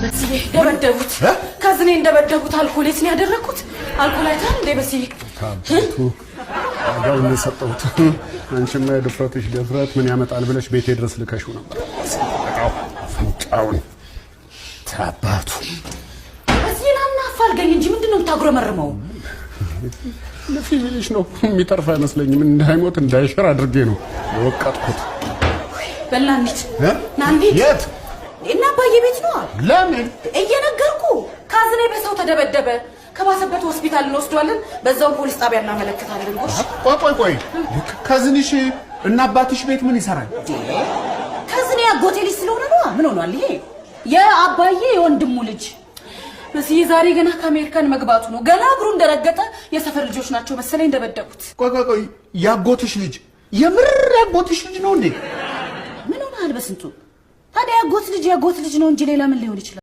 በስዬ፣ ደበደቡት። Cousin ኤን ደበደቡት። አልኮል የት ነው ያደረግኩት? አልኮል አይተሃል እንዴ በስዬ? ታባቱ ዋጋውን የሰጠሁት። አንቺማ የድፍረትሽ ድፍረት፣ ምን ያመጣል ብለሽ ቤቴ ድረስ ልከሽው ነበር። አፍንጫውን ታባቱ። በስዬ፣ ናና አፋልገኝ እንጂ ምንድን ነው የምታጉረመርመው? ልፊ ቢልሽ ነው፣ የሚተርፍ አይመስለኝም። እንዳይሞት እንዳይሽር አድርጌ ነው የወቀጥኩት። በል ና እንሂድ፣ ና እንሂድ። የት? እና አባዬ ቤት ነዋ። ለምን? እየነገርኩ፣ cousin ኤ በሰው ተደበደበ። ከባሰበት ሆስፒታል እንወስደዋለን። በዛው ፖሊስ ጣቢያ እናመለክታለን። ጎሽ። ቆይ ቆይ ቆይ፣ cousin ሽ እና አባትሽ ቤት ምን ይሰራል? Cousin ኤ ያጎቴ ልጅ ስለሆነ ነዋ። ምን ሆኗል? ይሄ የአባዬ የወንድሙ ልጅ መስዬ፣ ዛሬ ገና ከአሜሪካን መግባቱ ነው። ገና እግሩ እንደረገጠ የሰፈር ልጆች ናቸው መሰለኝ እንደበደቡት። ቆይ ቆይ ቆይ፣ ያጎትሽ ልጅ የምር ያጎትሽ ልጅ ነው እንዴ? ምን ሆነሃል በስንቱ? ታዲያ ያጎት ልጅ ያጎት ልጅ ነው እንጂ ሌላ ምን ሊሆን ይችላል?